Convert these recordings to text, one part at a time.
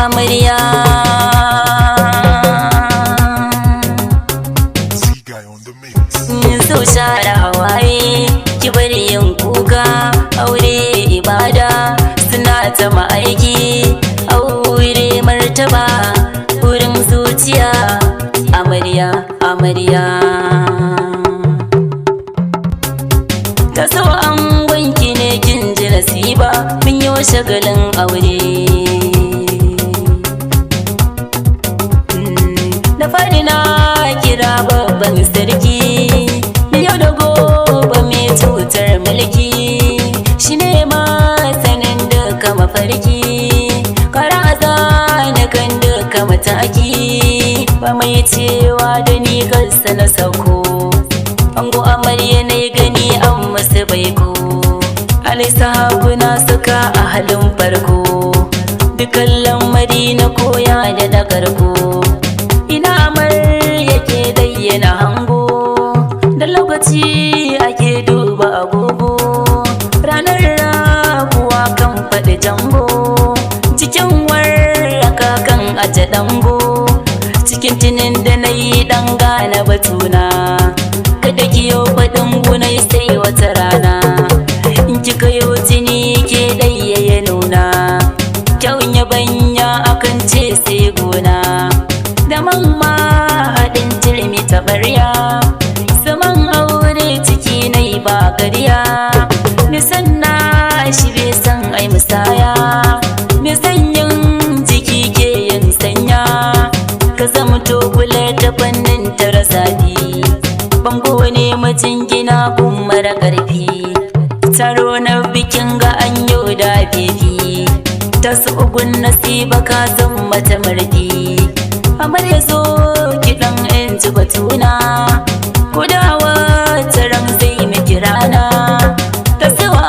Amarya. Z-Guy on the mix. So share hawaye, ki bari yin kuka. Aure ibada, suna ta ma'aiki. Aure martaba wurin zuciya. Amarya, amarya. Ta so an gwanki ne, kin ji nasiba. Mun yi shagalin aure. Da fari na kira babban sarki, yau da gobe mai cutar mulki, shi ne masanin duka mafarki, kara zana kan duka mataki, ba mai cewa da ni kansa na sauko. Ango amarya na gani an masu baiko, alai sahabu na suka a halin farko, dukan lamari na koya da na karko. Ina amar yake dayyana hango, da lokaci ake duba agogo, ranar rabuwa kan faɗi jango, cikin warraka kan aje dango, cikin tunin da na yi ɗan gane batuna. Kada kiyo faɗin gunai sai wata rana, in kika yo tuni ke ɗaya ya nuna, kyawun yabanya akan ce sai gona, da mamma haɗin turmi taɓarya, zaman aure ciki na yi ba ƙarya, nisan na shi bai san ai musaya, nisan yin jiki ke yin sanya, ka zamto kula ta fannin tara zafi, bango ne majingina gun mara ƙarfi, taro na bikin ga an yau da fifi, ta su ugun nasiba ka zan mata marfi. Amarya, zo kiɗan in ji batuna, ko da wata ran zai miki rana, ta sawa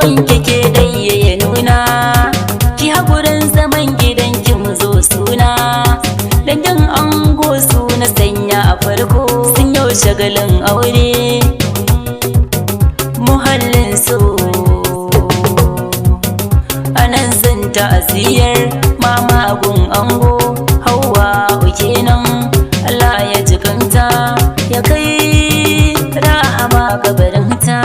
an kike dai ya nuna, ki haƙurin zaman gidan ki mu zo suna. Dangin ango su na sanya a farko, sun yau shagalin aure muhallin su. Anan zan ta'aziyar mama gun ango Hauwa kenan, Allah ya jikanta ya kai rahama kabarinta.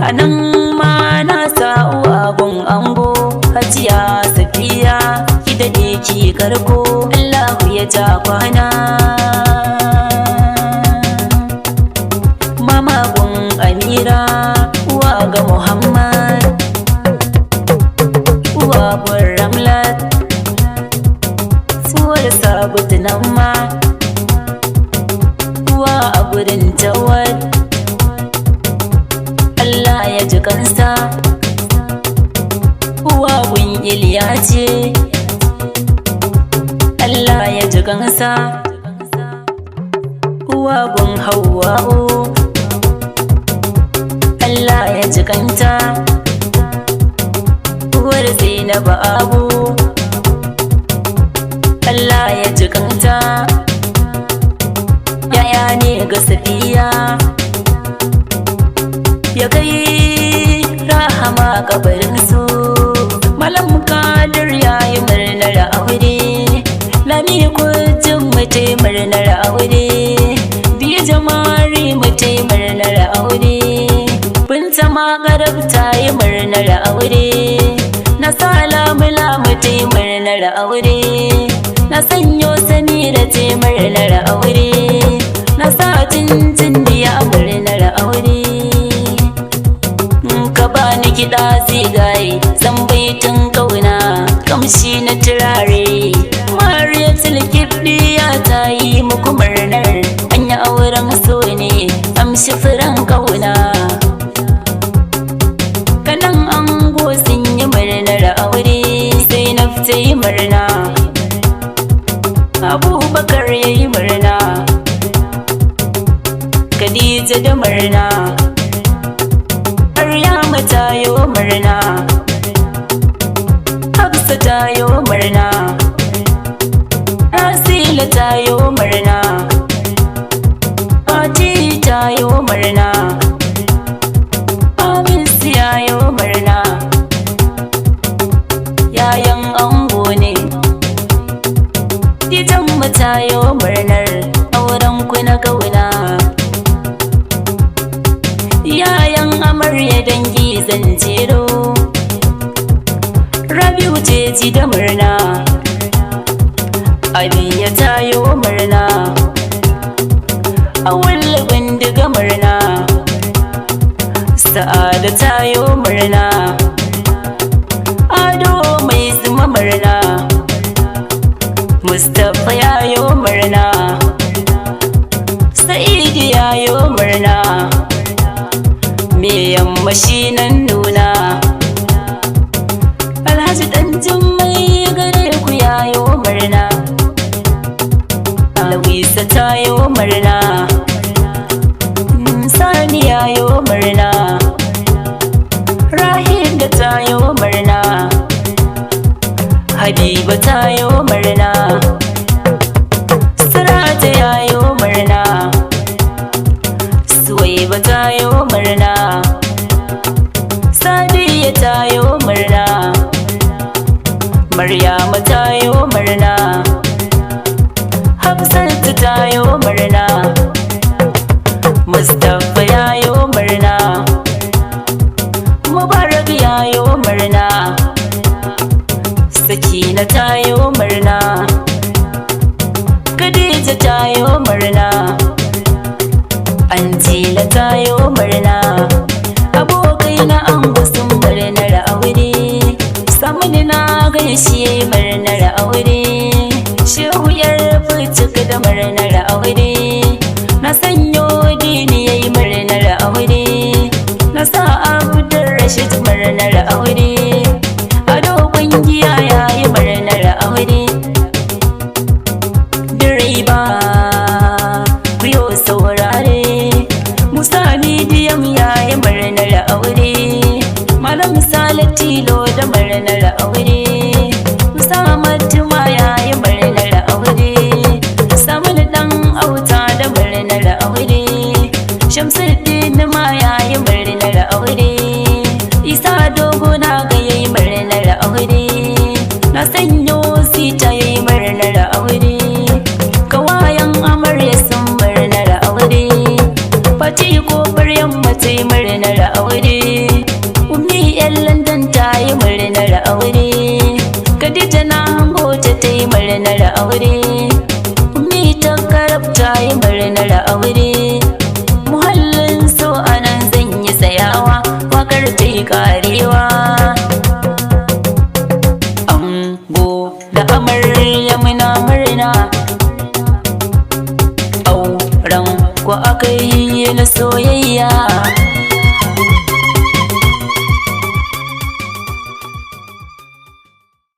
Anan ma na sa uwa gun ango Hajiya Safiya, ki dade ki karko, Allahu ya ja kwana. Mama gun Amira, uwa ga Muhammad, uwa gun Ramlat, uwar Sabutu nan ma, uwa a gurin Jawad, Allah ya ji kansa, uwa gun Iliya ce, Allah ya ji kansa, uwa gun Hauwa'u, Allah ya ji kanta, uwar Zainab Abu, Allah ya ji kanta, yaya ne ga Safiya, ya kai rahama kabarin su. Malam Kadir ya yi murnar aure, Lami Kujin mace murnar aure, Biyu Jamari mace murnar aure, Binta Magarab ta yi murnar aure, na sa Lamula mace murnar aure, na sanyo Samira ce murnar aure, na sa Cincin ya murnar aure. Ka bani kiɗa zigaye, zan baitin kauna, kamshi na turare. Mariya Tilkiɗiya ta yi muku murnar, an yi auren so ne, amshi furen kauna. Kanan ango sun yi murnar aure, Zainab ta yi murna, Abubakar ya yi murna, Khadija da murna, Maryama ta yi murna, Hafsa ta yi murna, Rasila ta yi murna, Fati ta yi murna, Amis ya yi murna. Yayan ango ne. tayo murnar auren ku na kauna. Yayan amarya dangi zan jero. Rabi'u ce ji da murna, Abiya tayo murna, Awal bindiga murna, Sa'ada tayo murna, Ado mai zuma murna, Mustapha yayo murna, Sa'idu yayo murna, Me yamma shi nan nuna, Alhaji dan Jummai gare ku yayo murna, Alawisa tayo murna, Sani yayo murna, Rahil da tayo murna, Habiba tayo murna, Sarata yayo murna, Suwaiba tayo murna, Sadiya tayo murna, Maryama tayo murna, Hafsatu tayo murna, Mustapha yayo murna, Mubarak yayo murna, Sakina tayo murna, Khadija tayo murna, Antila tayo murna, abokai na ango sun murnar aure, Samuni na gaishe murnar aure, Shehu yar fituk da murnar aure, na sanyo dini yayi murnar aure, na sa Abdul Rashid murnar aure, Ado kungiya yayi murnar aure. Direba kuyo saurare, Musa Midiyam yayi murnar aure, Malam Sale Tilo da murnar aure, Musa Matuma yayi murnar aure, Samun dan auta da murnar aure, Shamsuddin ma yayi murnar aure, Isa Dogo na ga yayi murnar aure, na sanyo sita yayi murnar aure, kawayan amarya sun murnar aure, Fati kofar yamma ta yi murnar aure, Ummi yan London ta yi murnar aure, Khadija na hango ta ta yi murnar aure, Ummi ta karab ta yi murnar aure. Muhallin so anan zan yi tsayawa, wakar ta yi karewa. Ango da amarya muna murna, auren ku aka yi na soyayya.